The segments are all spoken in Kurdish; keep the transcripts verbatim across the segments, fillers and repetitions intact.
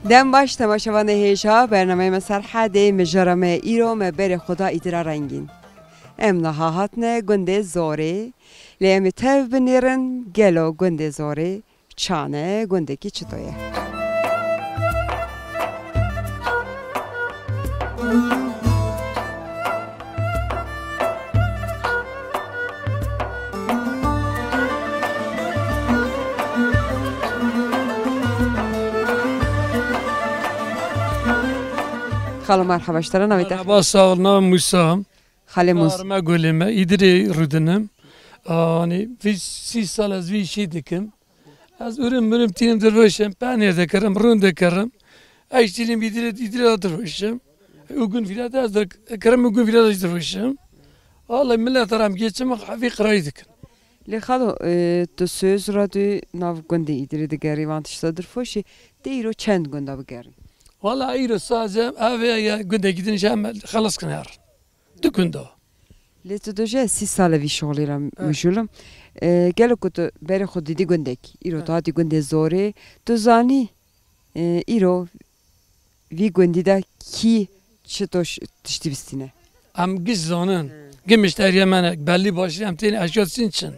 Dem baş temaşevanê hêja, bernameyê me Serhedê, mijara me îro me berê xwe da îdira rengîn. Em niha hatine gundê Zorê, lê em ê tev binêrin gelo gundê Zorê çane, gundekî çito ye? Xalo, merheba, ji te re navê te? Merheba, sağ ol, navê Musa. Xalê Musa. Arme gulê me, Îdirê Rûdinim. Anî, vî sî sal ez vî işî dikim. Ez urim murim tînim dirveşim, penêr dekerim, rûn dekerim. Ez tînim Îdirê, Îdirê de dirveşim. Û gün vîra de ez dekerim, û gün vîra de dirveşim. Vallahi millet aram geçim, hevî qirayî dikin. Lê xalo, e, tu Söz Radyo nav gundê Îdirê digerî, van tişta dirfoşî, te îro çend gunda bigerin? Vallahi îro sadece ev ya gundekî din jî em xelas kin her. Du gunda. Lê tu dojê sî sal e vî şixulê re mijûl im. E, gelo ku tu berê xwe didî gundekî, îro tu hatî gundê Zorê, tu zanî, e, îro vî gundî de kî çito ş-, tiştî bistîne? Em giş zanin. Hı. Gimişteriye me ne, belli başlı em tên eşya sin çin. Hı.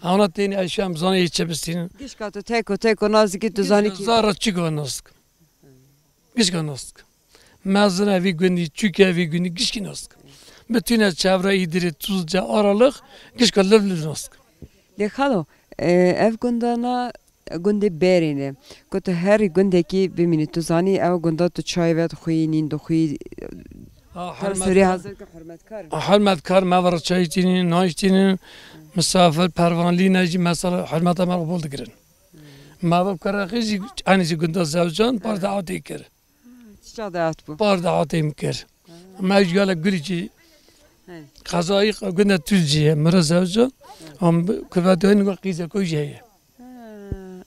Ana tên eşya em zanî çi bistînin. Gişka tu teko teko nazdikî tu zanî kî? Zara çi go nazdik. Gişka nas dikim. Mezin e vî gundî, çûk e vî gundî, gişkî nas dikim. Bitûne çevre Îdirê, Tuzca, Aralık, gişka liv liv nas dikim. Lê xalo, e, ev gundana gundê berê ne. Ku tu herî gundekî bimînî, tu zanî ew gunda tu çayê vedixwî, nîn dixwî, Ha, te hurmet serî kar. Hazir ke hurmetkar. Hurmetkar, me ve re çay tînin, nayş tînin, misafir, pervanlî ne jî mesela hurmeta me qebûl dikirin. Ma bi kerexê jî, enî jî gunda zewcan, par daetê kir. Çi çax daet bû? Par daetê min kir. Ma ji gelek gurî jî, He. Qezayî gunda Tuzcî ye, min re zewcan. Am bi kuvetê wî qîzeko jî heye. Ha,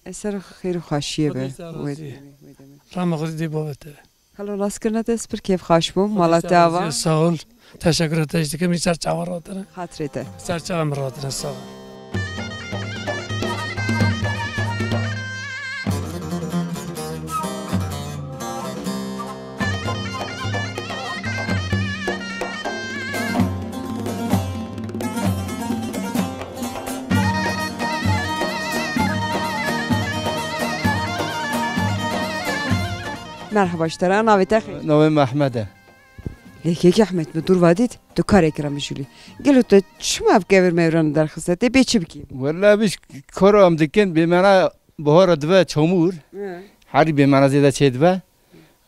eser xêr û xweşiyê be. Xwedê ser razî. Wê demê, wê demê. Rama Xwedê dê bavete. Xalo, naskirina te ez pir kêfxweş bûm. Mala te ava. Sağ ol. Teşekkür ederim. Îşte min ser çavan ratine. Xatirê te. Ser çavan min ratine. Sağ ol. Merhaba ji te re, navê te xêr? Navê me Ehmed e. Lê kekê Ehmed, min dûr vadît, tu karekî re mijûlî. Gelo te çima ev kevir mevran derxiste? Tê bê çi bikî? Wella biz koro em dikin, bê mena buhara dibe çamur. He. Herî bê mena zêde çê dibe.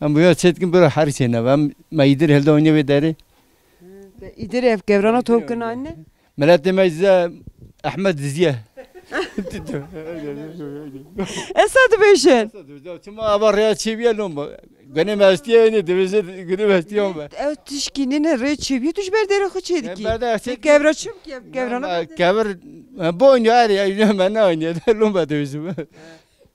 Em buya çê dikin, bira herî çê nebe. Em me Îdir hilda oynê vê derê. He, te Îdir ev kevrana top kin anne? Miletê me zê Ehmed diziye. Esa dibêjin. Çima ava rêya çêbiye lomba. Gunê me hestiye ne, dibêje gunê me hestiye me. Ew tişkî nîne rê çêbiye, tu ji ber derê xwe çê dikî. Ber de çê kevra çim ki, kevrana. Kevir, e, boynu her ya, me ne oynuyor. Lomba dibêjim.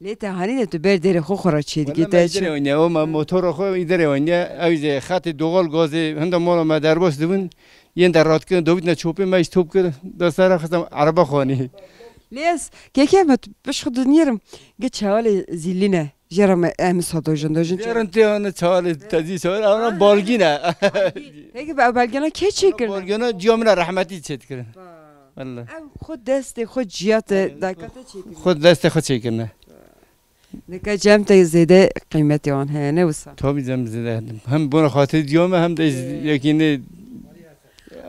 Lê te hanî de tu ber derê xwe xwe re çê dikî, te çi? Îdirê oyne, o me motora xwe îdirê oyne. Ew jî xetê doğal gazê, hinda mala me derbas dibin. Yên de rat kirin, dawitne çopê me jî top kir, da sera xistem ereba xwanî. Lê ez, kekê me tu piş xwe dinêrim. Ge çawalê zîlî ne. Jê re me em sado jin dojin çi? Jêrin tê hane çawalê tezî çawalê, ama balgî ne. Peki be belgena kê çêkirin? Balgena ciya min rehmetî çêdikirin. Valla. Ev xwe destê xwe ciya te dayka te çêkirin. Xwe destê xwe çêkirine. Nika cem te zêde qîmetê wan heye, ne wisa? Tabii cem zêde. Hem bona xatirê diya me hem de yekî ne.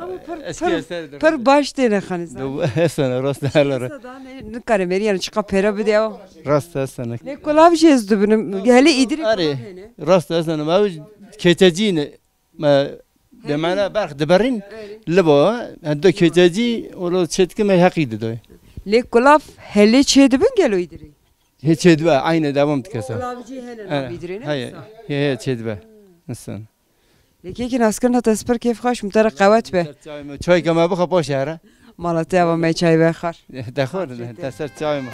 Ama pir, eski pir, eserdir. Pir baş têne xanî zaten. Esana rast de helal. Esa da ne, nikare merî yani çiqa pêra bide o. Rast esana. Ne kulav jê ez dibinim. Hele Îdirê kulav hene. Rast esana. Ma keçecî ne. Me demana berx diberin. Liba, hendo keçecî, olo çetki me heqî didoy. Lê kulav hele çê dibin gelo Îdirê? Hê çê dibe, aynı devam dikese. Kulavcî hene navî Îdirê ne? Heye, heye çê dibe. Insan. Lê kekî naskirina te spir kêfxweş, min te re qewet be. Çay me, çay ke me bixe paşê here. Mala te ava me çay be xar. Te xor, te ser çay me.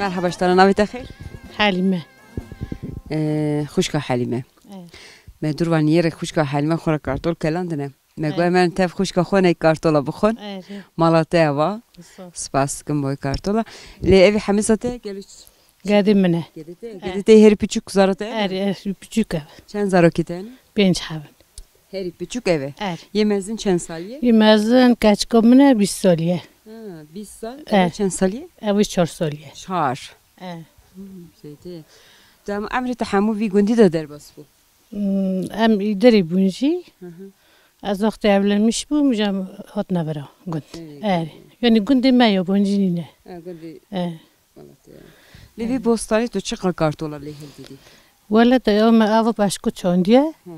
Merhaba, ji te re, navê te xêr? Helîme. Ee, xwişka Helîme. Evet. Me dûr va niyê re xwişka Helîme xwe re kartol kelandine. Me got, Evet. Hemen tev xwişka xwe ne kartola bixwin. Evet. Mala te ava. Sağ ol. Spas dikim boy kartola. Lê evî hemisa te gelo Gedê min e. Gedê te? Evet. Gedê te herî piçûk zara te? Evet, evet, piçûk e. Çend zarokê te ne? Pênc hebin. Herî piçûk ev e. Evet. Yê mezin çend salî ye? Yê mezin keçika min e, bîst salî ye. Ha, bîst sal. Evet. Ev çend salî ye? Ev çar salî ye. Çar. Evet. Hmm, şey te. Tu em emrê te hemû vî gundî de derbas bû? Hmm, em îderî bûn jî. Hı hı. Ez wextê evlenmiş bûm, jî em hatine vira gund. Evet. Evet. Yani gundê me ya boncî nîne. Ha, gundê. Evet. Lê vê bostanê tu çiqa kartola lê hildidî? Wele te ya me ava beşku çandiye. Hı.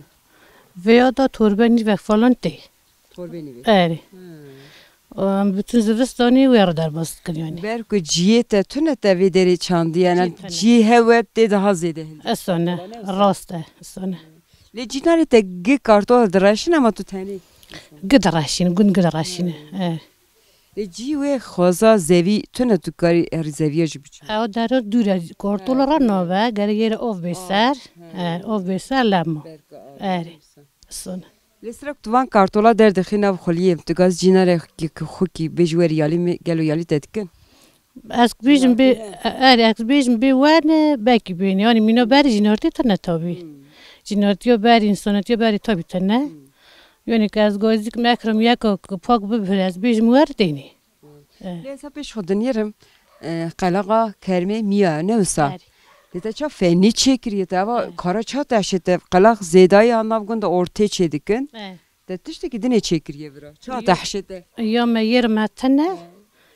Vêya da torbe nîvek falan tê. Torbe nîvek. Erê. Hı. Em bütün zivistanê wê re derbas dikin yani. Ber ku ciyê te tune te vê derê çandiye, yani ciyê hewe tê daha zêde hildidî. Esane, rast e, esane. Lê cînarê te gi kartola direşin ama tu tenê? Gi direşin, gund gi direşin. Hı. Evet. Lê cî wê xweza zevî tune tu karî herî zeviya jî biçî. Ew dere dûr e, kartola re nabe, gerek yê re ov bê ser. He, ov bê ser lemo. Erê. Son. Lê sira ku tu van kartola derdixî nav xuliyê, tu gaz cînare ki xwe kî bêjî werî yalî min, gelo yalî te dikin? Ez bêjim bê, erê, ez bêjim bê werne, belkî bêne. Yani mîna berî cînartî tune tabî. Hmm. Cînartiya berî, însanetiya berî tabî tune. Hmm. Yani ke ez gazî kim ekrim yeka ku pak bibire, ez bêjim wer tênê. Lê ez ha pêş xwe dinêrim, e, qelaxa kermê miya ne wisa. Erê. Lê te ça fenî çêkiriye, te eva kara ça te hişê te qelax zêdayî a nav gund de ortê çê dikin. Te tiştekî dinê çêkiriye vira. Ça te hişê te? Ya me yê re me tine.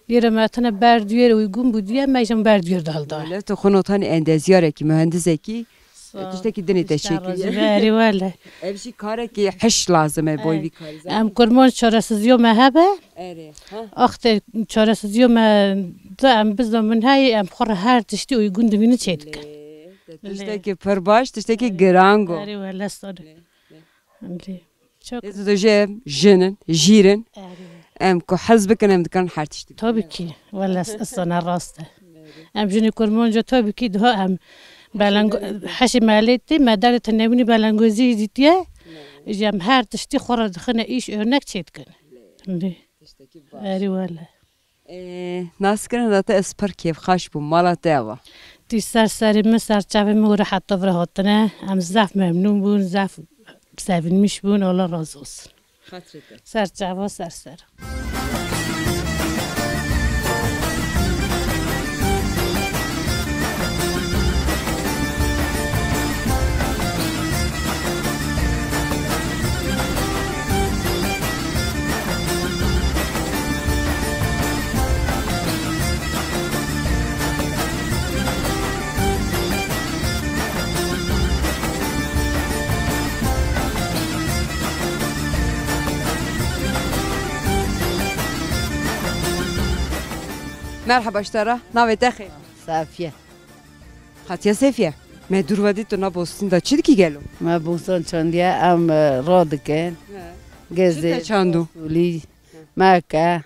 Yê re me tine ber duyêr uygun bû diye me jî ber duyêr de hilda. Wele tu xwe notanî endezyarekî, muhendisekî, Sağ ol. Tiştekî dinê te çêkiriye. Erê wele. Ev jî karekî hiş lazim e boy vî karî. Em kurmanc çaresiziya me hebe. Erê. Ha. Axtê çaresiziya me de em bizamin heye, em xwe re her tiştî uygun dibînin çê dikin. Lê, te tiştekî pir baş, tiştekî girango. Erê wele sor. Lê, lê. Lê. Çok. Êzî de jê em jin in, jîr in. Erê. Em ku hez bikin, em dikarin her tiştî bikin. Tabii ki. Wele s-, sona rast e. Em jinê kurmanca tabii ki daha em belengo-, heşê melê tê, me derê tenewînî belengozî dîtiye. Ji em her tiştî xwe re dixine îş, örnek çê dikin. Lê. Tiştekî baş. Erê wele. Ê, naskirina te ez pir kêfxweş bûm. Mala te ava? Tî ser serê min, ser çavê min û re heta vira hatine. Em zaf memnûn bûn, zaf sevinmiş bûn. Allah razı olsun. Xatirê te. Ser çava, ser ser. Merhaba ji te re. Navê te xêr? Safiye. Xatiya Sefiye, me dûr ve dît tu na bostîn de çi dikî gelo? Me bostan çandiye, em, e, radikin. He. Çi te çando? Fasulî, meke.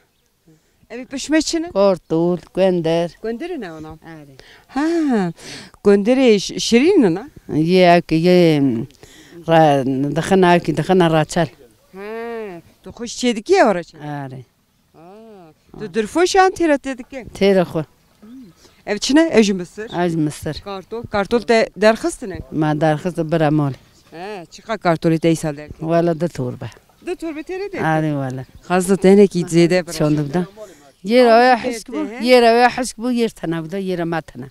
Evî pişme çi ne? Kartol, gunder. Gundirê ne ona? Erê. Ha, gundirê ş-, şirîn ne? Yê ek, yê, re, dixin akî, dixin reçel. He, tu xweş çê dikî ew reçel? Erê. Aa, tu dirfoşan têra tê dike? Têra xwe. Ev çi ne? Ev jî misir. Ev jî misir. Kartol. Kartol te derxistine? Ma derxist bira mal. He, çiqa kartolê te îsal derkir? Wala du torbe. Du torbe têrê derkir? Arê wala. Xazda tenekî zêde bira. Çond bida. Yer aya hişk bû, yer aya hişk bû, yer tene bida, yer ma tene.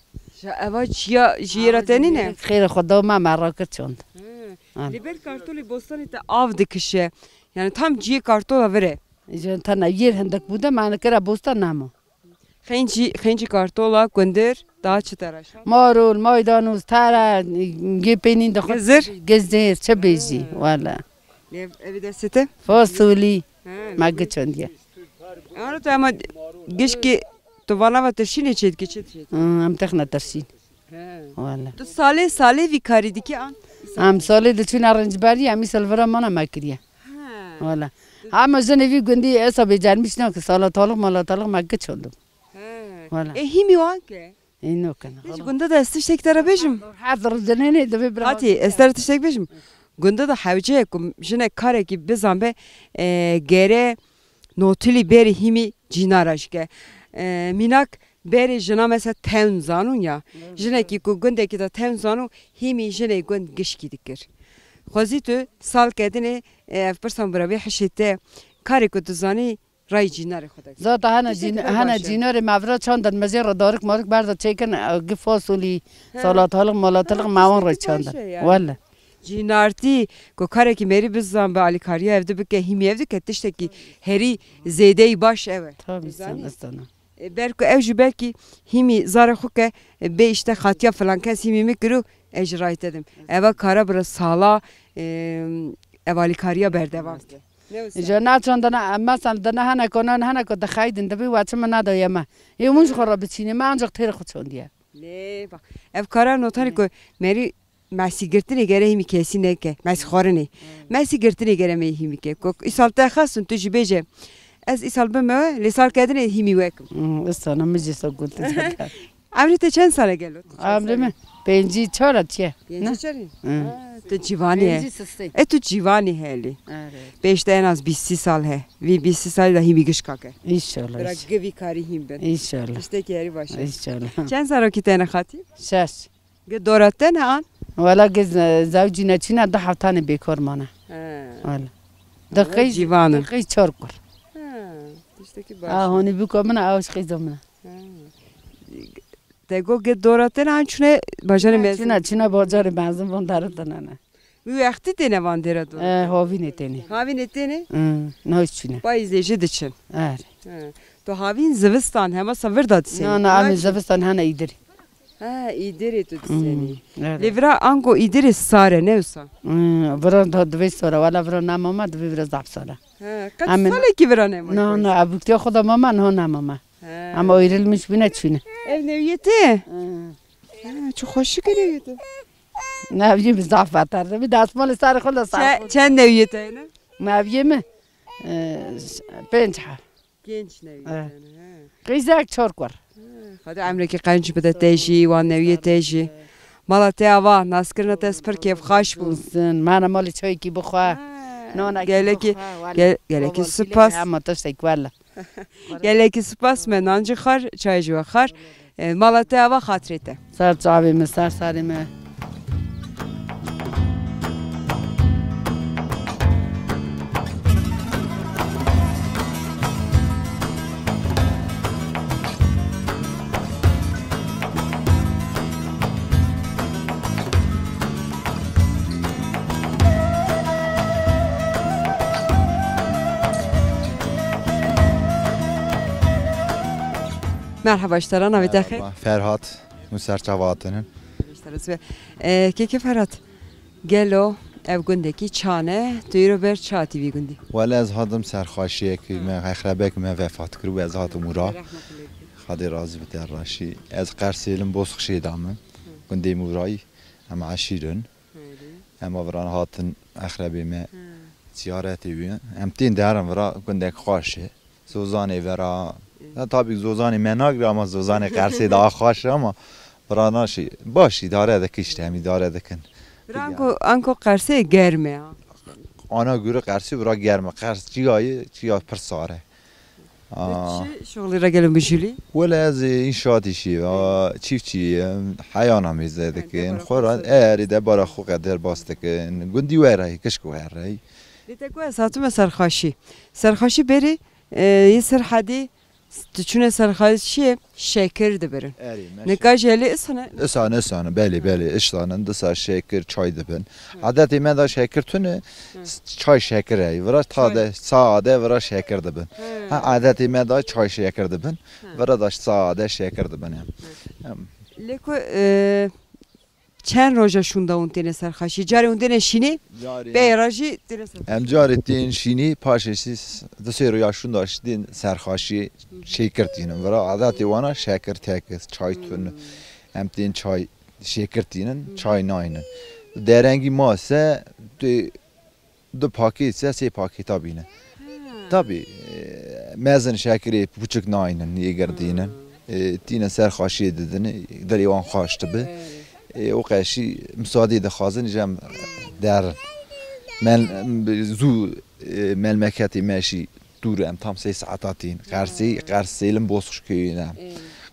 Eva çiya ji yera te nîne? Xêra xwe da ma, ma rakir çond. He. Lê ber kartolê bostanê te av dikişe. Yani tam ciyê kartola vir e. Ji tena yêr hindek bû de me kira bostan namo. Xêncî, xêncî kartola, kundir, daha çi te reşa? Marul, maydanoz, tere, gê peynîn de xwe. Gizir? Gizir, çi bêjî, wala. Ev, ev destê te? Fasulî. He, me giçandiye. Ero te ama gişkî tu vana ve tirşînê çê dikî, çi dikî? Hmm, em texne tirşîn. He. Wala. Tu salê, salê vî karî dikî an? Em salê diçûne rincberî, em îsal vira mana me kiriye. He. Wala. Hema jinê vî gundî esa bêcermîş ne ki sala talix, mala talix me giç oldu. He. Wala. E, hîmî wan ke? Ê, nokin. Hiç gunda da ez tiştek te re bêjim. Her dur dinênê divê bira. Hatî, ez te re tiştek bêjim. Gunda da hewce ye ku jinek karekî bizanbe, e, gere notilî berî hîmî cînara jike. E, mînak berê jina mesela tewn zanûn ya. Evet. Jinekî ku gundekî de tewn zanû hîmî jinê gund gişkî dikir. Xwezî tu sal kedinê, e, ev pirsan bira vê hişê te karê ku tu zanî rayî cînarê xwe de. Zata hene Tiştekî cîn-, hene baş e. Cînarê me vira çandin mezê re darik marik berda çêkin, e, gi fasolî, He. Salatalık, malatalık Ha, me wan re tiştekî baş çandin. E yani. Wele. Cînartî ku karekî merî bizan bi alîkariya ev di bike, hîmî ev dike tiştekî herî zêdeyî baş ew e. Tabii Zanî? Sen istana. E, ber ku ew jî belkî hîmî zarê xwe ke, e, bê işte xatiya filan kes hîmî min kiro, ez ji rayî te dim. Eva kara bira sala, e, ev alîkariya berdewam ke. Ne wisa? Ji naçandana, em mesela dana hene ku nan hene ku dixeydin, dibî we çi min neda yeme. Ê hûn ji xwe re biçînê, me ancak têrê xwe çandiye. Lê bak, ev kara notarî Lê. Ku merî mesî girtinê gere hîmî kesî neke, mesî xwarinê. Hmm. Mesî girtinê gere me hîmî ke. Ku îsal te xestin tu jî bêje, ez îsal bime we, lê sal kedinê hîmî wekim. Hmm, îsana min jî sal gotin. Emrê te çend sal e gelo? Emrê min pêncî çar e çiye. Pêncî çar e? Hı. Ha, tu civanî he. Pêncî sisê. E tu civanî helî. Evet. Pêş te en az bîst sî sal he. Vî bîst sî salî de hîmî gişka ke. İnşallah. Bira givî karî hîm bin. İnşallah. Tiştekî herî baş e. İnşallah. Çend zarokî te ne xatî? Şeş. Gi dora te ne an? Wela gi ze-, zewcî neçîne du heftanê bêkor mane. He. Wela. Wela Diqey, cîvan in. Diqey çar kur. He. Tiştekî baş e. A honî bûka min e, ew ji qîza min e. He. Te got gi dora te ne an çûne bajarê Mezin? Çûne, çûne bajarê Mezin, van dere dinene. Wî wextî têne van dêra dora? E, havînê têne. Havînê têne? Hı, niha çûne. Payîzê jî diçin. Er. He. Tu havîn zivistan hema sa vir da disêne. Na, na, em ê zivistan hene îdirê. Ha, îdirê tu disênî. Hmm, evet. Lê vira ango îdirê sar e, ne wisa? Hmm, vira da divê sar e, wela vira nema me, divê vira zaf sar e. Ha, qet Em ê salekî vira nema? Na, na, evûktiya xwe da mama, niha nema me. Ha. Ama êrî li min ji bîne çûne. Ev newiyê te? Hmm. Ha, çi xweşik e newiyê te. Newiyê min zaf beter e. Bir destmalê serê xwe da ser Çe-, xwe. Çend newiyê te ne? Newiyê min, e, pênc heb. Genç newiyê Eh. Tene, he. Qîzek çar kur. He, Xwedê emrekî qenc bide te jî, wan newiyê te jî. Mala te ava, naskirina te ez pir kêfxaş bûm. Sin, mane malê çayekî bixwe. Ha, Nonekî gelekî, bixwe, wele. Gel-, gelekî Kahvaltî spas. Lê hema tiştek wele. Gelekî spas me, nan jî xar, çay jî we xar. E, mala te ava xatirê te. Ser çavê min, ser serê min. Merhaba, ji te re navê te xêr? Merhaba, Ferhat, hûn ser çava hatinin. Ji te re sibê. E, kêkê Ferhat, gelo ev gundekî çan e? Tu îro ber çi hatî vî gundî? Wele ez hatim serxaşiyekî me, exrebek me vefat kir û ez hatim û ra. Rehmetullah. Xwedê razî bi te reşî. Ez Qersêlim Bozxişê de min. Gundê Mûrayî, em eşîr in. Ema viran hatin exrebê me ziyaretê wî. Em tên derin vira gundek xweş e. Zozanê vera. Ya tabî zozanê me nagire ama zozanê Qersê daha xweş e ama vira naşî. Baş îdare dikin işte, em îdare dikin. Vira anko, anko Qersê germ e ha. Ana göre Qersê vira germ e. Qers çiyayê, çiya pir sar e. Aa. Çi şoxlî re gelo mijûlî? Wele ez, e, înşaatî şî, a, çîfçî, e, heyana mêze dikin. Xwe ra erê de bara xwe qe derbas dikin. Gundî werey, kişk werey. Lê te ku ez hatime serxaşî. Serxaşî berê, e, yê Serhedê, tu çûne serxaşiyê şekir dibirin. Erê, me Nika şekir. Jî helê isane? Isane, isane, belê, belê, isane. Disa şekir, çay dibin. Hı. Adetê me de şekir tune, Hı. s-, çay şekir ey. Vira ta Çay. De, sade vira şekir dibin. Hı. Ha, adetê me de çay şekir dibin. Hı. Vira da sade şekir dibin em. Hı. Em. Lê ku, e, çend roja şûnda hûn têne serxaşî? Carê hûn têne şînê? Carê. Bê ra jî têne serxaşî. Em carê tên şînê, paşê sî s-, du sê roja şûnda jî tên serxaşî şekir tînin. Vira adetê wana şekir tek, çay tune. Hmm. Em tên çay şekir tînin, çay naynin. Derengî mase, tu du pakêt se, sê pakêta bîne. Ha. Tabî, e, mezin şekirê pûçik naynin, yê girdînin. Hmm. E, tîne ser xaşiyê didin, dilê wan xaş dibe. E, o qeşî misadê dixwazin, jem derin. Mel, zû, e, melmeketê me jî dûr, em tam sê saeta tîn. Qersê, Qers Sêlim Bozkuş köyüne.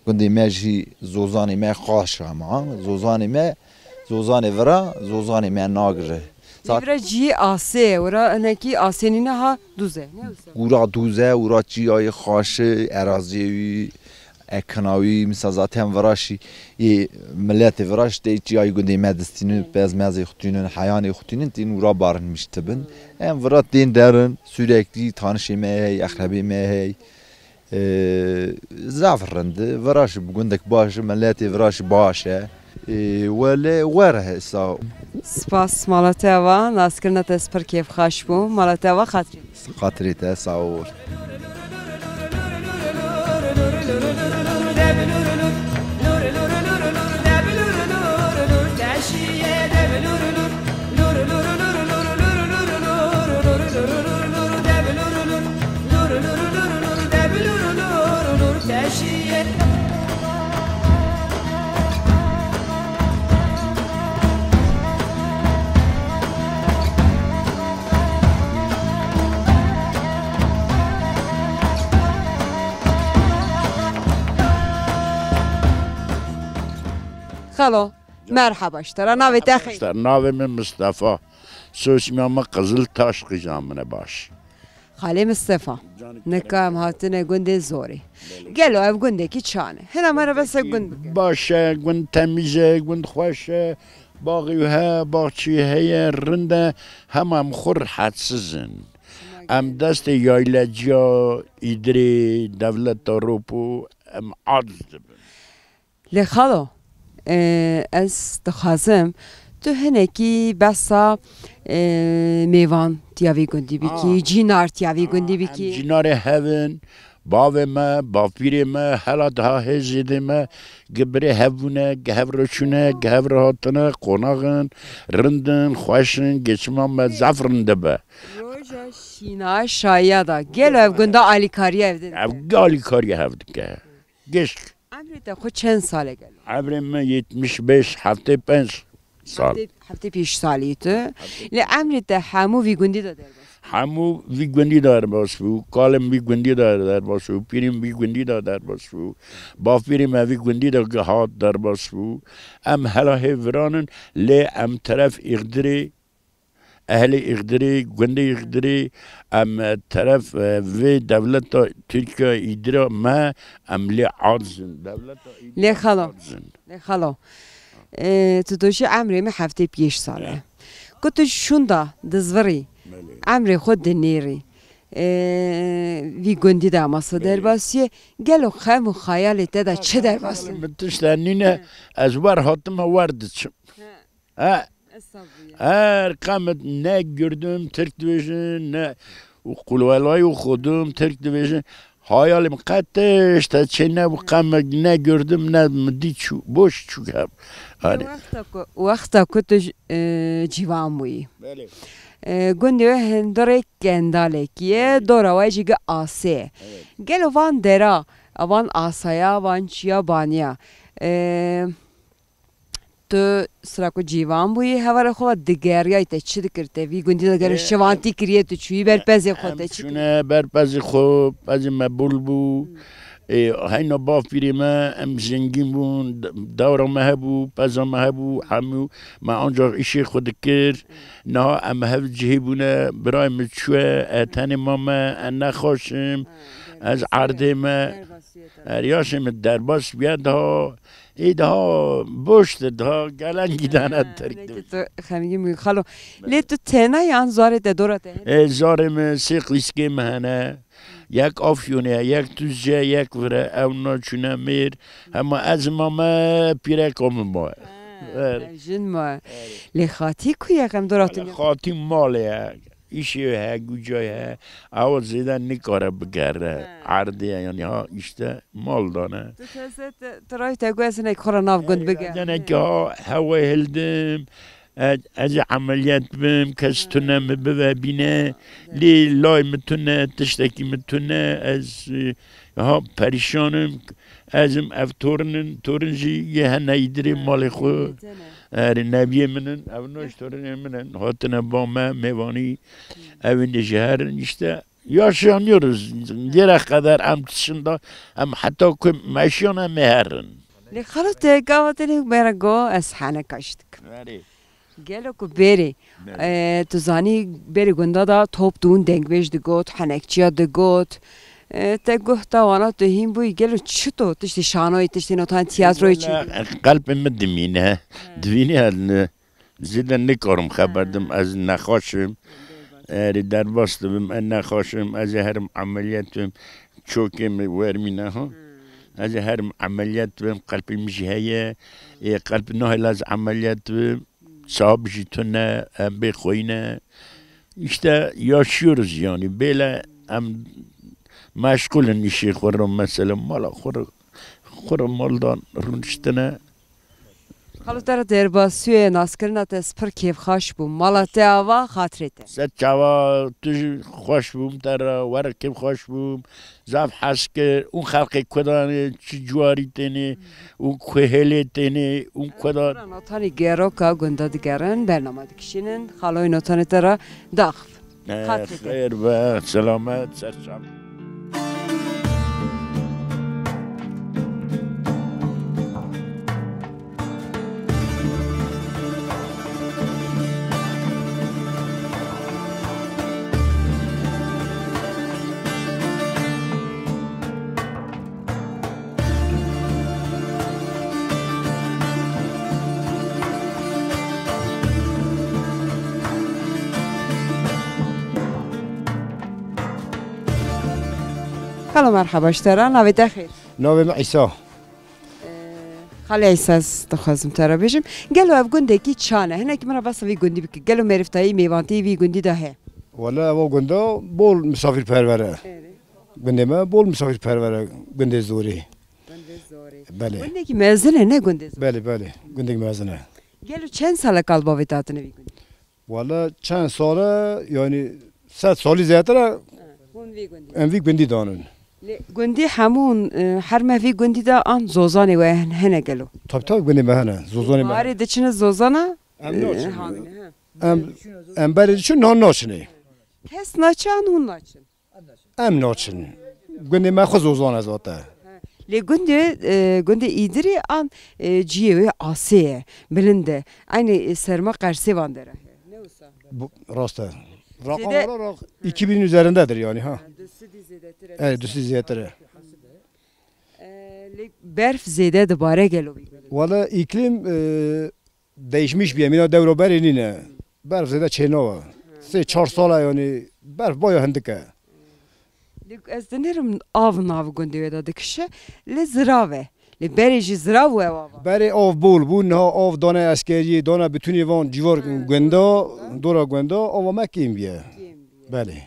Gundê me jî zozanê me xaş ama. Zozanê me, zozanê vira, zozanê me nagire. Lê vira cî asê, wira hinekî asê nîne ha dûz e, ne wisa? Ûra dûz e, ûra çiyayê xaş e, eraziyê wî, ekina wî, misa zaten vira şî, yê miletê vira şî tê çiyayê gundê me distînin, pez mezê xutînin, heyanê xutînin, tîn ûra barin miştibin. Em vira tên derin, sürekli tanişê me hey, eqrebê me hey. Ee, zaf rind e, vira şî bi gundek baş e, miletê vira şî baş e. Ee, wele were he, sağ ol. Spas, mala te ava, naskirina te ez pir kêfxaş bû. Mala te ava, xatirê. Xatirê te, sağ ol. Xalo, merhaba ji te re. Navê te xêr? Navê min Mistefa. Soyismiya min Qizil Taş, qîza min e baş. Xalê Mistefa, nika em hatine gundê Zorê. Gelo ev gundekî çan e? Hina me re bese gund bike. Baş e, gund temîz e, gund xweş e. Baxê wî heye, baxçî heye, rind e. Hema em xwe rihetsiz in. Em destê yayleciya, îdirê, dewleta Ropo em aciz dibin. Lê xalo, e, ez dixwazim tu hinekî behsa, e, mêvan tiya vî gundî bikî, Ha. Cînar tiya vî gundî Ha, bikî. Em cînarê hev in, bavê me, bavpîrê me, hela daha hê zêdê me, gi birê hev bûne, gi hev re çûne, gi hev re hatine, qonax in, rind in, xweş in, geçima me zaf rind dibe. Roja şîna şayiya da. Gelo ev gunda alîkariya ev dike? Ev alîkariya hev dike. Gişk. Emrê te xwe çend sal e gelo? Emrê min yetmiş beş, heftê pênc sal. Heftê, heftê pênc salî tu. Heftê Lê emrê te hemû vî gundî de derbas bû? Hemû vî gundî de derbas bû. Kalê min vî gundî de derbas bû. Pîrê min vî gundî de derbas bû. Bavpîrê me vî gundî de hat derbas bû. Em hela hê viran in, lê em teref Îxdirê, ehlê Îxdirê, gundê Îxdirê, em teref, e, vê dewleta Tirkiye, Îdira me, em lê aciz in. Dewleta Îdira Lê xalo. aciz in. Lê xalo, e, tu doşî emrê min heftê pênc sal e. Ya. Ku tu şûnda dizvirî, Belê. emrê xwe dinêrî, e, vî gundî de masa Belê. derbasiyê, gelo xem û xeyalê te de çi derbas in? Min tişt de nîne, He. ez wer hatime wer diçim. He. He. Estağfurullah. Her qemet ne girdim Tirk dibêjin, ne û qulwelayî û xudum Tirk dibêjin. Hayalê min qet tişt te çê nebû, qemek ne girdim, ne min dî çû, boş çû hev. Lê Hani. wexta ku, wexta ku tu j-, e, ciwan bûyî. Belê. E, gundê we hundirê kendalekî ye, Belê. dora we jî gi asê ye. Evet. Gelo van dera, van asaya, van çiya baniya. E, Tu sira ku cîvan bûyî, hevalê xwe ve digeriyayî, te çi dikir, te vî gundî de gelo Ê, şivantî kiriye, tu çûyî ber pezê xwe, em te çi kir? çûne ber pezê xwe, pezê me bul bû. Hmm. Ê, heyna bavpîrê me, em zengîn bûn, de-, dewra me hebû, peza me hebû, hemû me ancax îşê xwe dikir. Niha em hev cihê bûne, birayê min çûye, e, tenê mame, e, nexweş im, Ha, ez derbas erdê me, derbas e. er yaşê min derbas bûye daha. Ê daha boştir, daha gelengî dane Tirk dibêjin. Tu xemgîn bûyî xalo. Lê tu tena yan zarê te dora te hene? Ê, zarê min sê qîskê min hene. Yek Afyonê ye, yek Duzce, yek vire. Ew naçûne mêr. Hema ez mame pîreka min maye. Ha, Evet. ev jin maye. Evet. Lê xatî ku ye xem dora tu Wele ne? Xatî malê ye. Îşê he, gucay he, ew zêde nikare bigere. He. Erdê ye, yanî ha îşte mal dane. Tu teze te, tu ray te got ez hinek xwe re nav gund Ey, bigere. Denek ha hewe hildim, Ez, ez ê emeliyat bim, kes tune min bive bîne, lê lay min tune, tiştekî min tune, ez, e, ha perîşan im, ez im, ev torin in, torin jî yê hene îdirê malê xwe. Erê, neviyê min in, ev noj torinê min in, hatine ba me, mêvanî, ew ên jî herin, işte, yaşayamıyoruz. Yere kadar em dışında, em hatta ku meşiyan em ê herin. Lê xalo te gava tenê bera go ez hene kaş dikim. Erê. Gelo ku berê, Berê. E, tu zanî berê gunda da top dûn dengbêj digot, henekçiya digot. E, te guh ta wana tu hîn bûyî, gelo çito tiştê şanoyê, tiştê notan tiyatroyê çi? Wala, qelbê min dimîne. He. Divîne, ne, zêde nikarim xeber dim, ez nexweş im. Erê derbas dibim, ez nexweş im, ez ê herim emeliyat bim. Çokê min wermîne ha. Ez ê herim emeliyat bim, qelbê min jî heye. Ê, qelb nahêle ez emeliyat bim. Sahib jî tune, em bê xweyne. İşte yaşıyoruz yani. Böyle em meşgulin işê xwe re, mesela mala xwe re, xwe re maldan rûniştine. Xalo te re derbasiyê naskirina te ez pir kêfxweş bûm. Mala te ava, xatirê te. Ser çava tu jî xweş bûm te re, were kêfxweş bûm. Zaf hez kir. Û xelkê Kurdan ê çi ciwarî tênê û ku hêlê tênê û Kurdan. Notanî geroka gunda digerin, bernama dikişînin, xaloyê notanê te re daxif. Eh, Xatirê te. Xêr be, selamet, ser çav. Xalo merheba ji te re, navê te xêr? Navê min Îsa. Ee, Xalê Îsa, ez dixwazim te re bêjim. Gelo ev gundekî çan e? Hinekî min re behsa vî gundî bike. Gelo mêriftayî, mêvantiyê vî gundî de heye? Wele ev gunda bol misafirperver e. Erê. Gundê me bol misafirperver e, gundê Zorê. Gundê Zorê. Belê. Gundekî mezin e, ne gundê Zorê? Belê, belê. Gundekî mezin e. Gelo çend sal e kal bavê te hatine vî gundî? Wala çend sal e, yani sed salî zêdetir e. Ha, hûn vî gundî. Em vî gundî danin. Lê gundî hemûn, e, her me vî gundî de an zozanê we hin-, hene gelo? Tabii, tabii, gundê me hene. Zozanê me. Baharê diçine zozana? Em e, naçin. Havîne, ha. Em, em berê diçin, nan naçinê. Kes naçe an hûn naçin? Em naçin. Gundê me xwe zozan e zaten. Lê gundê, e, gundê Îdirê an, e, ciyê wê asê ye, bilind e. Eynî, e, serma Qersêvan de re heye. Ne wisa? Bu, rast e. Rakam Zêde- olarak iki bin üzerindedir yani ha. Ha, du sedî zêdetir e. Evet, du sedî zêdetir e. E, lê berf zêde dibare gelo vî gundê? Wala îklim, e, değişmiş bîye, mîna dewro berê nîne. Berf zêde çênawe. Sê çar sal e, yanî berf baya hindik e. Lê ez dinêrim av nav gundê wê de dikişe, lê zirav e. Lê berê jî zirav û ew av e. Berê av bol bû, niha av dane eskeriyê, dane bütünê van civar gunda, dora gunda, ava me kêm bîye. Kêm bîye. Belê.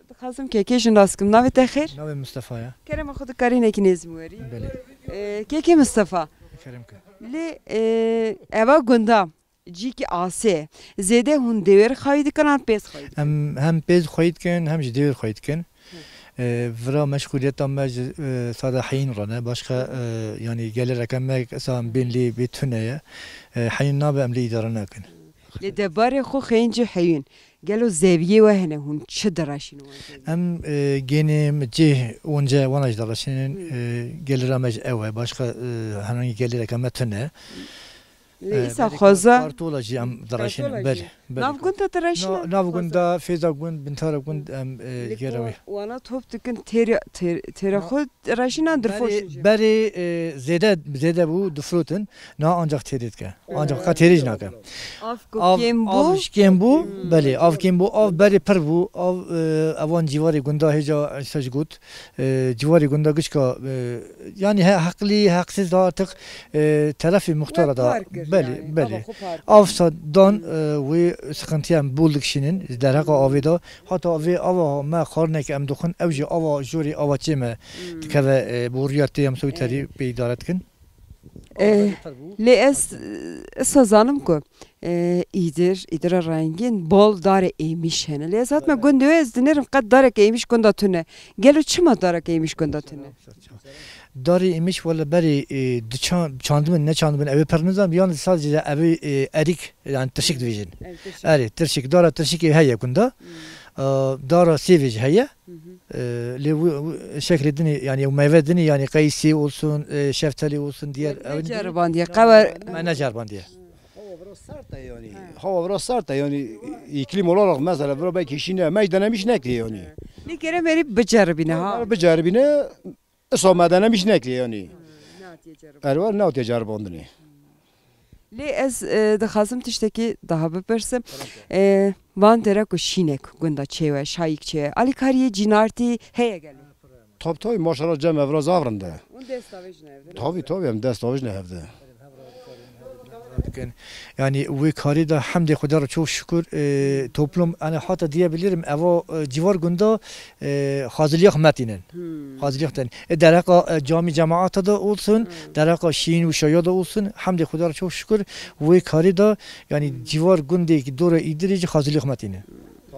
Dixwazim kekê jî nas kim. Navê te xêr? Navê Mustafa ye. Kerema xwe dikarî hinekî nêz min werî? Belê. Ee, kekê Mustafa. Kerem ke. Lê, ee, eva gunda cîkî asê ye. Zêde hûn dêwêr xweyî dikin an pêz xweyî dikin? Em hem pêz xweyî dikin, hem jî dêwêr xweyî dikin. Ee, vira meşxuliyeta me ji, ee, sada heyîn re ne. Başka, ee, yanî gelêreke me esa em bên lê bê tune ye. Ee, heyîn nabe em lê îdare nakin. Lê debarê xwe xeyîn cî heyîn. Gelo zeviyê we hene, hûn çi direşînin wan zeviyê? Em, e, gênê mi cih once wana jî direşînin, Hmm. e, gelira me jî ew e. Başka, e, herhangi gelireke me tune. Lê E, îsa belê xweza kartola jî em direşînin. Kartola jî. Belê, belê. Nav gund de direşînin? Na-, nav gunda, fêza gund, bintara gund em, e, Lê gera wê. Wana top dikin têrê, têr-, têra Na-, xwe direşînan dirfoşin jî. Berê, e, zêde, zêde bû, difrotin. Na ancak têrê dike. Ancak ka têrê jî nake. Av ku kêm bû. Av ji kêm bû, Hmm. belê, av kêm bû, av berê pir bû, av, e, evan civarê gunda hêja se ji got, e, civarê gunda gişka, e, yanî he-, heqlî, heqsiz da artık, e, terefê muxtara da, Par kir belê, yani, belê. Ava xwe par kir. Av sa dan, e, wê sıkıntıya em bol dikişînin, ji derheqa avê da, hata avê ava me xarnek em dixwin, ew jî ava jorê ava çê me Hmm. dikeve, e, borîya tê em soy terî Ê. pê îdare dikin. Eh, lê ez, eh, esa zanim ku, eh, îdir, îdira rengîn bol darê êmîş hene. Lê ez hatime gundê we, ez dinêrim qet dareke êmîş gunda tu ne. Gelo çima dareke êmîş gunda tu ne? Darê êmîş wele berê, e, diçan-, çandibin, neçandibin, ew ê pir nizam, yan sadece ev ê, e, erîk, yani tirşik dibêjin. Evet, tirşik. Erê, tirşik, dara tirşikê heye gunda. Hmm. E, dara sêvê jî heye. Hı hı. E, lê wî, wî şeklê dinê, yani ew meyve dinê, yani qeysî olsun, e, şeftalî olsun, diğer. Evet, ew ne ceribandiye, qewer- Me neceribandiye. Hava biraz sert e yani. Ha. Hava biraz sert e yani, iklim olarak mesela biraz belki işine, me denemiş nekli yani. Lê kerem erê biceribîne ha. Biceribîne, Îsa me denemiş nekiriye yanî. Hmm, nehatîye ceribandin. Erwa nehatîye ceribandinê. Lê ez, e, dixwazim tiştekî daha bipirsim. E, van dere ku şînek gunda çêwe, şayîk çêwe. Alîkariyê cînartî heye gelê? Tabii, tabii, maşallah cem evra zaf rind e. Hûn dest avêjin hevdin? Tabii, tabii, em dest avêjin hevdin. Dikin. Yani wê karî de hemdê Xwedê re çok şükür, e, toplum, yani hatta diyebilirim, eva, e, civar gunda, e, hazırlık metinin. Hmm. Hazırlık den. E, dereka, e, cami cemaata da olsun, hmm, dereka şiin û şaya da olsun, hemdê Xwedê re çok şükür, wê karî de, yani civar gundê ki dora îdirê jî hazırlık metinin.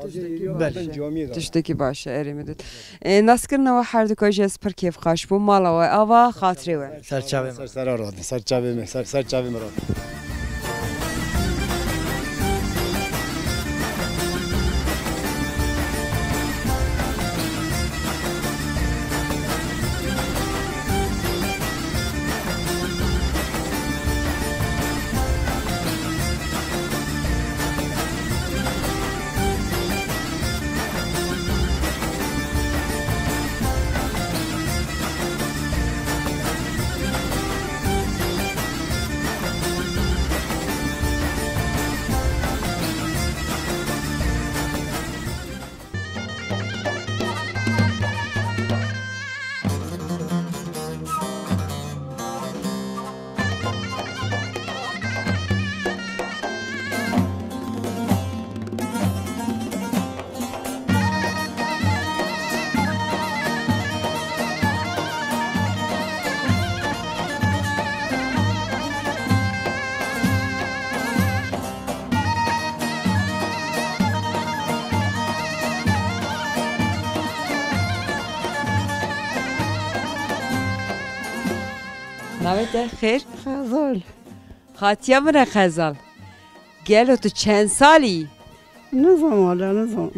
Tiştekî baş e. Belê. Tiştekî baş e, erê min dît. E, naskirina we her du ka jî ez pir kêfxweş bûm. Mala we ava, xatirê we. Ser çavê me. Ser sera radin, ser çavê me, ser, ser çavê me radin. Navê te xêr? Xezal. Xatiya min e Xezal. Gelo tu çend salî yî? Nizam wala, nizam.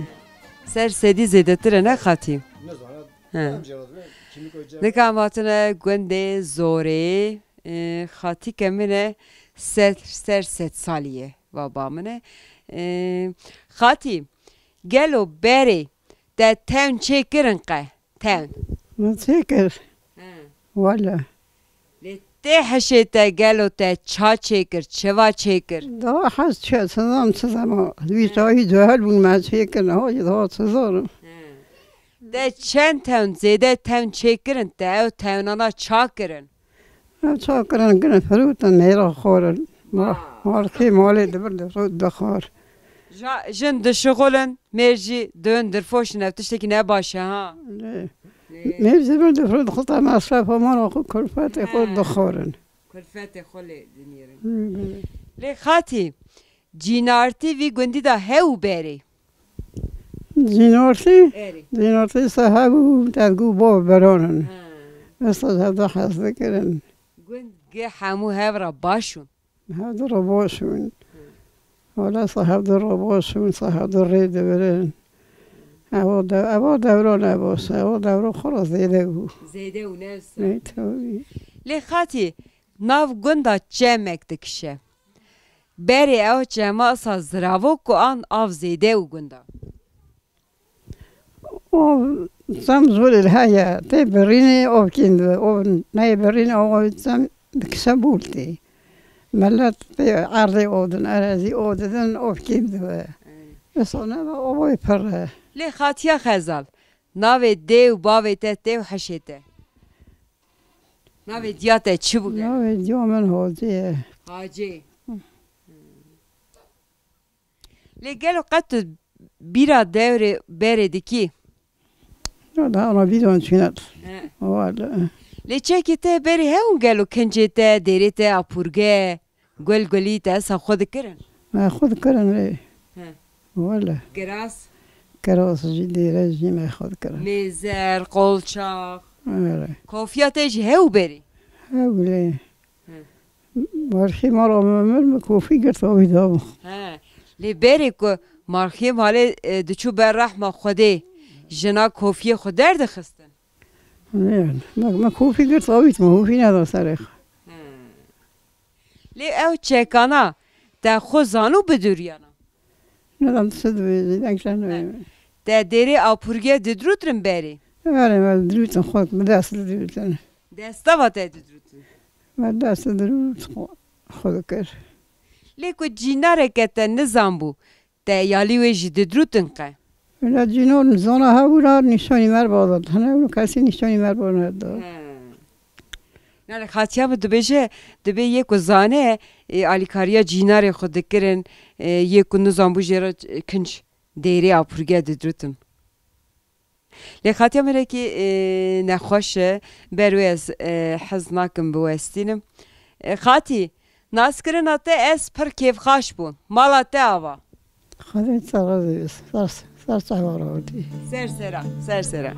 Ser sedî zêdetir e ne Xatî? Nizam. He. Nika em hatine gundê Zorê, e, xatîke min e, ser, ser sed salî ye, va ba min e. E, xatî, gelo berê te tewn çêkirin qe? Tewn. Min çêkir. He. Wele. Lê tê hişê te gelo te ça çêkir, çiva çêkir? Daha hez çi, çizam, çizam. Wî tayî cahil bûn, me çêkir, ha, daha çizam. He. Te çend tewn, zêde tewn çêkirin, te ew tewnana ça kirin? Ew ça kirin, kirin, firotin, mêra xwarin. Ma-, Vay. Markê malê dibir, difrot, dixwar. Ja-, jin dişixulin, mêr jî dön dirfoşin, ev tiştekî ne baş e, ha? Lê. Lê. Mêr dibir, difrot, xwe te mesrefa mala xwe, kulfetê xwe He. Dixwarin. Kulfetê xwe lê dinêrin. Hı, belê. Lê xatî, cînartî vî gundî de hew berê? Cînortî? Erê. Cînortî se hebû, tevgû bo beranin. Ha. Esta hevde hez dikirin. Gund gi hemû hev re baş ûn? Hevdu re baş ûn. Wala se hevdu re baş ûn, se hevdu rê dibirin. Evo de-, evo dewro ne baş, evo dewro xwe re zêde bû. Zêde û ne wisa. Ne, tabii. Lê xatî, nav gunda çemek dikişe. Berê ew çema sa ziravo ku an av zêde û gunda. O çem zûrê li heye, tê birînê ov kîn dibe, ov neyê birînê ov çem dikişe bûl tê. Milet tê erdê ov din, erezî ov didin, ov kîn dibe. Ey. Isoneva ovê pir e. Lê xatiya Xezal, navê dê û bavê te tê û hişê te? Navê diya te çi bû gel? Navê diya min Hacî ye. Hacî. Hı. Lê gelo qet tu bîra dewrê berê dikî? Ya da ana bîran çûnet. He. Wala. Lê çekê te berê hewn gelo kincê te, dêrê te, apûrge, gul gulî te esa xwe dikirin? Me xwe dikirin rê. He. Wele. Giras? Giras jî dêre jî me xwe dikirin. Mêzer, qolçax. Wele. Kofiya te jî hew berê? Hew lê. He. Marxê mala me mir, me kofî girta wî da min. He. Lê berê ku marxê malê, e, diçû ber rehma Xwedê, jina kofiyê xwe derdixistin? Ne, me, me kofî girta wî, me kofî neda serê xwe. He. Lê ew çekana te xwe zanû bidûriyana? Nizam tu dibêjî, deng çend wê. Te dêrê apûrge didirûtirin berê? Berê me didirûtin xwe, bi dest didirûtin. Desta va te didirûtin? Me dest didirût xwe, xwe dikir. Lê ku cînareke te nizan bû, te yalî wê jî didirûtin qe? Wila cîno zana hebû ra nîşanî mer bada. Hene ew kesî nîşanî mer bada. He. Nale, xatiya min dibêje, dibê yê ku zane, e, alîkariya cînarê xwe dikirin, e, yê ku nizan bû jê re, e, kinc dêrê apûrge didirûtin. Lê xatiya min rekî, e, nexweş e, ber wê ez, e, hez nakim biwestînim. E, xatî, naskirina te ez pir kêfxaş bûn. Mala te ava. Xwedê te razî be. Ser, ser çava rawetî. Ser sera, ser sera.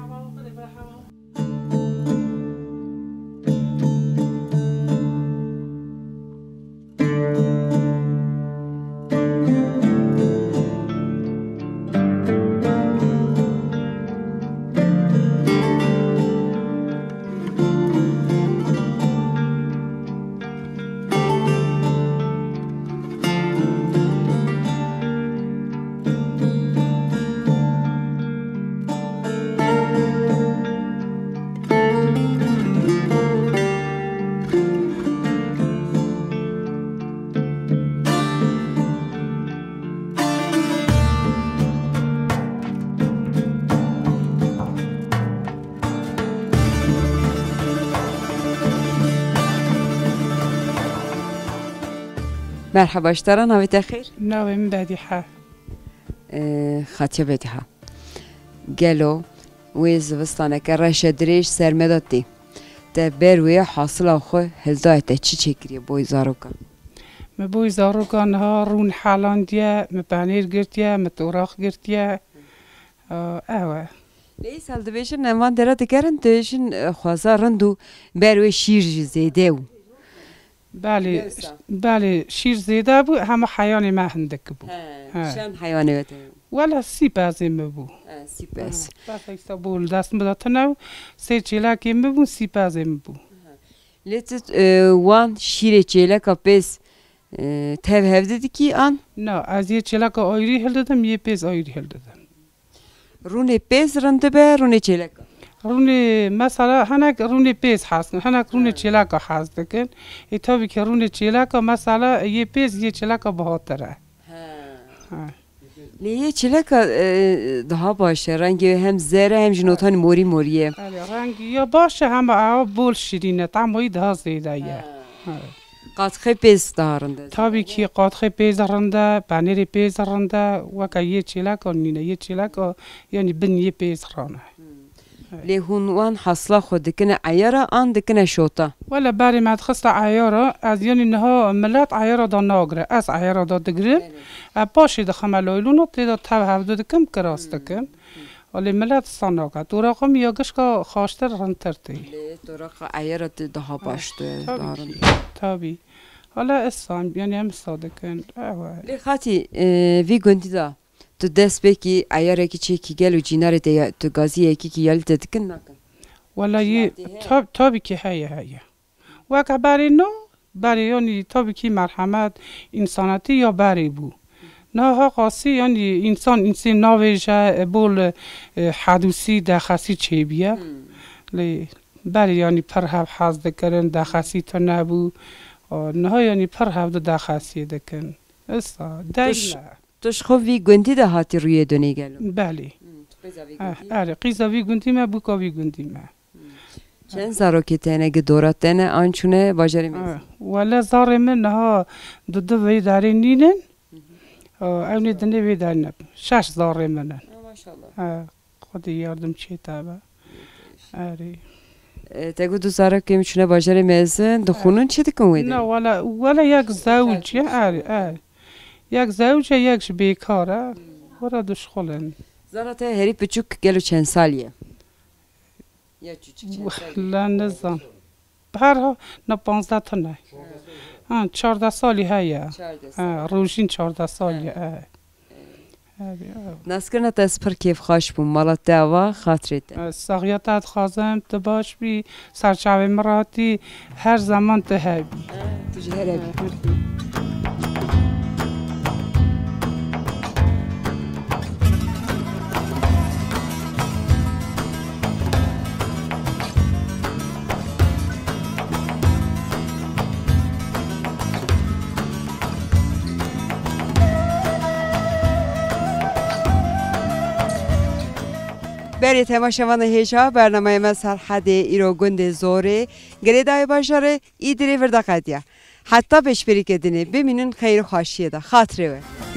Merheba, ji te re, navê te xêr? Navê min Bedîhe. Ee, Xatiya Bedîha. Gelo wê zivistaneke reşe dirêj ser me de tê. Te ber wê hasila xwe hildaye, te çi çêkiriye boy zarokan? Me boy zarokan niha rûn helandiye, me penêr girtiye, me torax girtiye. Ee, ew e. Lê îsal dibêjin, em van dera digerin, dibêjin, e, xweza rind û ber wê şîr jî zêde bû. Belê, Yoksa? Belê, şîr zêde bû, hema heyanê me hindik bû. He, He. Çend heyanê we tê? Wela sî pezê min bû. He, sî pez. He, pez êksa bû li dest min de tune û sê çêlekê min bûn, sî pezê min bû. Lê tu, e, wan şîrê çêleka pêz, e, tev hevdi dikî an? Na, ez yê çêleka ayrî hildidim, yê pêz ayrî hildidim. Rûnê pêz rind dibe, rûnê çêleka? Rûnê, mesela, hinek rûnê pêz hez dikin, hinek rûnê Ha. çêleka hez dikin. Ê, tabii ki rûnê çêleka, mesela, yê pêz yê çêleka bihatir e. Ha. Ha. Lê yê çêleka, e, daha baş e, rengê wê hem zer e, hem jî notanî morî morî ye. Erê, rengî ya baş e, hema ew bol şirîn e, tamo wî daha zêde ye. Ha. Ha. Qatxê pêz daha rind e. Tabii ki qatxê pêz rind e, penêrê pêz rind e, weke yê çêleka nîne, yê çêleka, yanî bin yê pêz rane. Hmm. Lê hûn wan hasla xwe dikine eyara an dikine şota? Wele berê me dixiste eyara, ez yanî niha milet eyara da nagire, ez eyara da digirim. Belê. E, paşê dixime laylona, tê de tev hevdu dikim, kiras Hmm. dikim. Hmm. Lê milet sa nake. Toraxa min ya gişka xaştir, rindtir tê. Lê toraxa eyara te daha baş tu, Tabii daha ki, rind. Tabii. Hala esa, yanî em sa dikin. Ewe. Lê xatî, e, vî gundî de tu dest pê kî eyarekî çêkî gelo cînarê te ya, tu gazî yekî kî yalî te dikin nakin? Wela yê, Şilatî heye? tab-, tabii ki heye, heye. Weke berê no, berê yanî tabii ki merhemet, însanetî ya berê bû. Niha qasî yanî însan însê navêje, e, bol, e, hedûsî, dexesî çêbîye. Hmm. Lê berê yanî pir hev hez dikirin, dexesî tune bû. O, niha yanî pir hev di dexesiyê dikin. Esa, Tu ş-, deyne. tu ji xwe vî gundî de hatî rûyê dunê gelo? Belê. Hmm, tu qîza vî Eh, gundî? Erê, qîza vî gundî me, bûka vî gundî me. Çend zarokê te ne, gi dora te ne, an çûne bajarê Mêrsîn? Eh, wele zarê min niha di du vê derê nînin. Hı hı. Eh, ew nê dinê vê derê ne. Şeş zarê min in. Ha, maşallah. Eh, Xwedê yardim çê te be. Erê. E, te got du zarokê min çûne bajarê mezin, dixwînin, çi dikin wê de? Na, wela, wela yek zewc e, er, er. Yek zewc e, yek jî bêkar e. Were dişxulin. Zara te herî piçûk gelo çend salî ye? Ya çûçik çend salî ye? Wela nizam. Her ha, na panzdeh tune. Ha, çardeh salî heye. Çardeh salî. Ha, Rojîn çardeh salî ye. Ev, ev. Naskirina te ez pir kêfxweş bûm. Mala te ava, xatirê te. Ez saxiya te dixwazim, tu baş bî, serçavê min re hatî, her zeman tu hebî. Tu jî here bî. Berê temaşevanê hêja, bernameya me Serhedê îro gundê Zorê, girêdayê bajarê Îdirê vir de qediya. Heta pêşberîkê dinê, bimînin xeyr û xweşiyê de. Xatirê we.